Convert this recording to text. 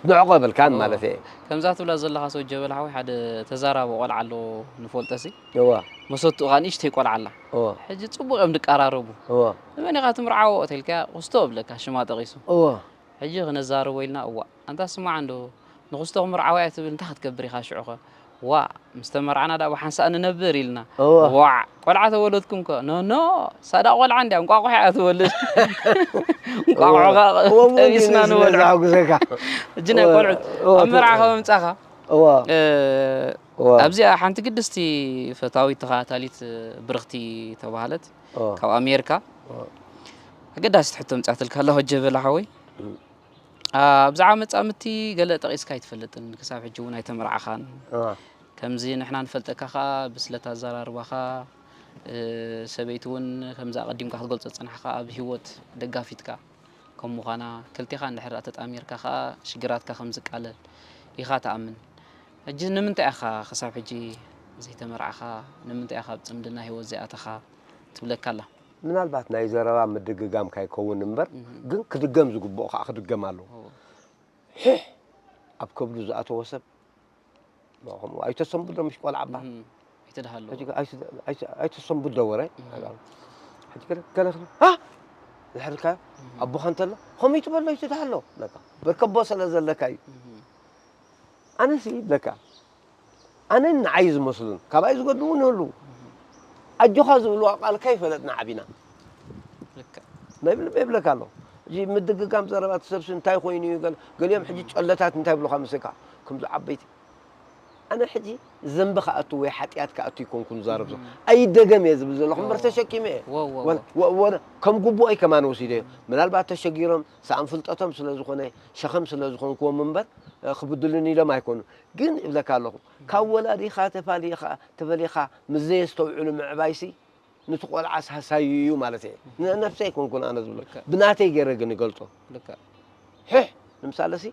ንዕቆ በልካን እዎ። ማለት እየ። ከምዛ ትብላ ዘለኻ ሰው ጀበል ሓወይ ሓደ ተዛራቢ ቆልዓ ኣሎ ንፈልጦ ሲ እዋ መሰትኡ ኸዓ ንእሽተይ ቆልዓ ኣላ እዋ ሕጂ ፅቡቅ እዮም ድቃራረቡ እዋ ንመን ኢኻ ትምርዓዎ ተልካ ክስቶ እብለካ ሽማ ጠቂሱ እዋ ሕጂ ክነዛርቦ ኢልና እዋ ኣንታ ስማዕ እንዶ ንክስቶ ክምርዓዎ እያ ትብል እንታይ ክትገብር ኢኻ ሽዑኸ ዋ ምስ ተመርዓና ዳ ብሓንሳእ ንነብር ኢልና እዋ ዋዕ ቆልዓ ተወለድኩም ከ ኖ ኖ ሳዳ ቆልዓ እንድያ እንቋቑሖ እያ ትወልድ እንቋቑሖ እዋ ጠቢስና ወንጌል ንበልዖ ስለዛጉዘካ ሕጂ ናይ ቆልዑት እዋ ኣብ መርዓ ካብ ምምፃኻ እዋ እ፣ እዋ ኣብዚኣ ሓንቲ ግድስቲ ፈታዊት ተኸታታሊት ብርኽቲ ተባሃለት እዋ ካብ ኣሜሪካ ኣገዳሲት ሕቶ ምፃትልካ ኣለኹ ጀበላ ሓወይ እም። ኣብ ብዛዕባ መፃምድቲ ገለ ጠቒስካ ኣይትፈልጥን ክሳብ ሕጂ እውን ኣይተመርዓኻን እዋ ከምዚ ንሕና ንፈልጠካ ከዓ ብስለት ኣዘራርባኻ እ፣ ሰበይቲ እውን ከምዚ ኣቐዲምካ ክትገልፆ ዝፀናሕካ ኣብ ህይወት ደጋፊትካ ከም ምዃና ክልቴኻ እንድሕር ተጣሚርካ ከዓ ሽግራትካ ከም ዝቃለል ኢኻ ትኣምን ሕጂ ንምንታይ ኢኻ ክሳብ ሕጂ ዘይተመርዓኻ ንምንታይ ኢኻ ኣብ ፅምድና ህይወት ዘይኣተኻ ትብለካ ኣላ ምናልባት ናይ ዘረባ ምድግጋም ካይከውን እምበር ግን ክድገም ዝግብኦ ከዓ ክድገም ኣለዎ ሕሕ ኣብ ከብዱ ዝኣተወ ሰብ ከምኡ ኣይተሰንብዶ ምሽ ቆልዓ እባ ኣይትድሃለዎ ኣይተሰንብዶ ወረ ሕጂ ገለ ገለ ክብል ሃ ዝሕርካዮ ኣቦኻ እንተሎ ከመይ ትበሎ ኣይትድሃሎ ለካ በርከቦ ስለ ዘለካ እዩ ኣነሲ ይብለካ ኣነን ንዓይ ዝመስሉን ካባይ ዝገድሙ ንህሉ ኣጆኻ ዝብልዋ ቃል ከይፈለጥና ዓቢና ልክዕ ናይ ብልበ ይብለካ ኣሎ እዚ ምድግጋም ዘረባ እቲ ሰብሲ እንታይ ኮይኑ እዩ ገለ- ገሊኦም ሕጂ ጨለታት እንታይ ይብሉካ ምስካ ከምዚ ዓበይቲ ኣነ ሕጂ ዘንቢ ክኣቱ ወይ ሓጢኣት ክኣቱ ይኮንኩ ዝዛረብ ዘሎ ኣይደገም እየ ዝብል ዘለኹ እምበር ተሸኪመ እየ ወ- ወ- ወ- ወ- ወ- ከም ግቡኦይ ከማን ወሲደ እየ ምናልባት ተሸጊሮም ሰኣን ፍልጠቶም ስለ ዝኾነ ሸኸም ስለ ዝኾንክዎም እምበር እ፣ ክብድሉኒ ኢሎም ኣይኮኑ ግን እብለካ ኣለኹ ካብ ወላዲኻ ተፋሊኻ ተፈሊኻ ምስ ዘየስተውዕሉ ምዕባይሲ ንቲ ቆልዓ ሳሳዩ እዩ ማለት እየ ንነፍሰይ ኣይኮንኩን ኣነ ዝብሎ ብናተይ ገይረ ግን ይገልፆ ልክዕ ሕሕ ንምሳለ ሲ